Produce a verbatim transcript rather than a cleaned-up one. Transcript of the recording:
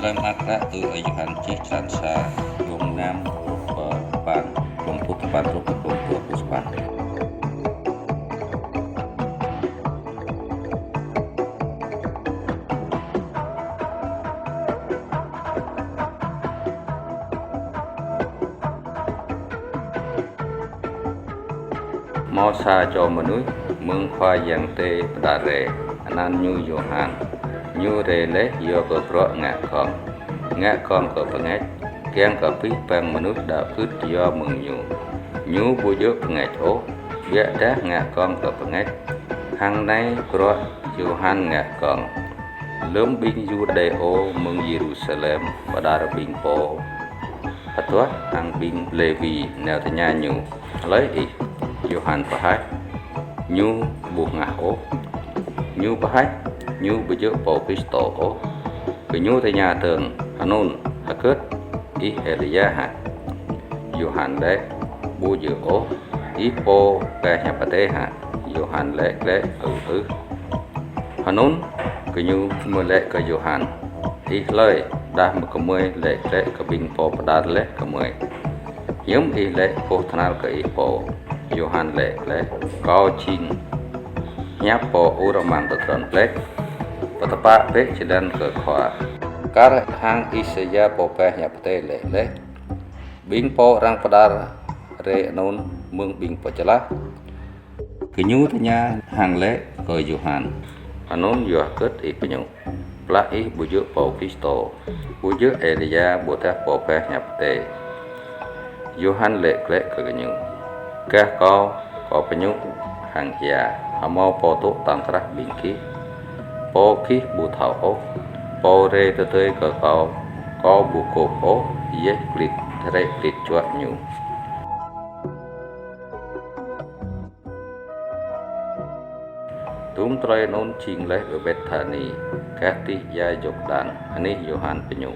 Tơlơi mơak klă tui Ơi Yôhan čih, črăn sa, glông năm truh pơ păn, glông pluh tơpăn truh pơ glông dua pluh tơpăn. Hmâo sa čô mơnuih mơ̆ng Khua Yang Adai pơđar rai, anăn ñu Yôhan. Ñu rai laih yua kơ bruă ngă gơ̆ng, ngă gơ̆ng kơ pơngač, kiăng kơ abih bang mơnuih đaŏ gưt yua mơ̆ng ñu. Ñu ƀu djơ̆ pơngač ôh, biă dah ngă gơ̆ng kơ pơngač. Hăng anai bruă Yôhan ngă gơ̆ng. Lơ̆m ƀing Yuđêô mơ̆ng Yêrusalem pơđar ƀing pô hơduah hăng ƀing Lêwi nao tơña ñu: Hlơi ih? Yôhan pơhaih: Ñu ƀu hơngah ôh. Ñu pơhaih: Ñu ƀu djơ̆ pô Kristô ôh. Gơñu tơña dơ̆ng: Hơnŭn hơgĕt? Ih Êlia hă? Yôhan laĭ: Ƀu djơ̆ ôh. Ih pô pơhiăp Adai hă? Yôhan laĭ glaĭ: Ơ ưh. Hơnŭn gơñu mơ̆ laĭ kơ Yôhan: Ih hlơi, dah mơ̆ gơmơi laĭ glaĭ kơ ƀing pô pơđar laih gơmơi? Hiư̆m ih laĭ pô tơhnal kơ ih pô? Yôhan laĭ glaĭ: Kâo jing hiăp pô ur amăng tơdron plĕč: Pơtơpă bĕ jơlan kơ Khua, kar hăng Isaia pô pơhiăp Adai laĭ laih: Ƀing pô arăng pơđar rai anŭn mơ̆ng ƀing Pơčơlah. Gơñu tơña hăng laĭ kơ Yôhan: Hơnŭn yua hơgĕt ih pơñu? Plă ih ƀu djơ̆ pô Kristô, ƀu djơ̆ Êlia, ƀôdah pô pơhiăp Adai. Yôhan laĭ glaĭ kơ gơñu: Gah kâo, kâo pơñu hăng ia, hơmâo pô dŏ tŏng krah ƀing gih, pô gih ƀu thâo ôh. Pô rai tơdơi kơ kâo, kâo ƀu kôp ôh, yeh klĭt, rai klĭt juă ñu. Dum tơlơi anŭn jing laih ƀơi Bêthani, gah dih ia Yôrdan, anih Yôhan pơñu.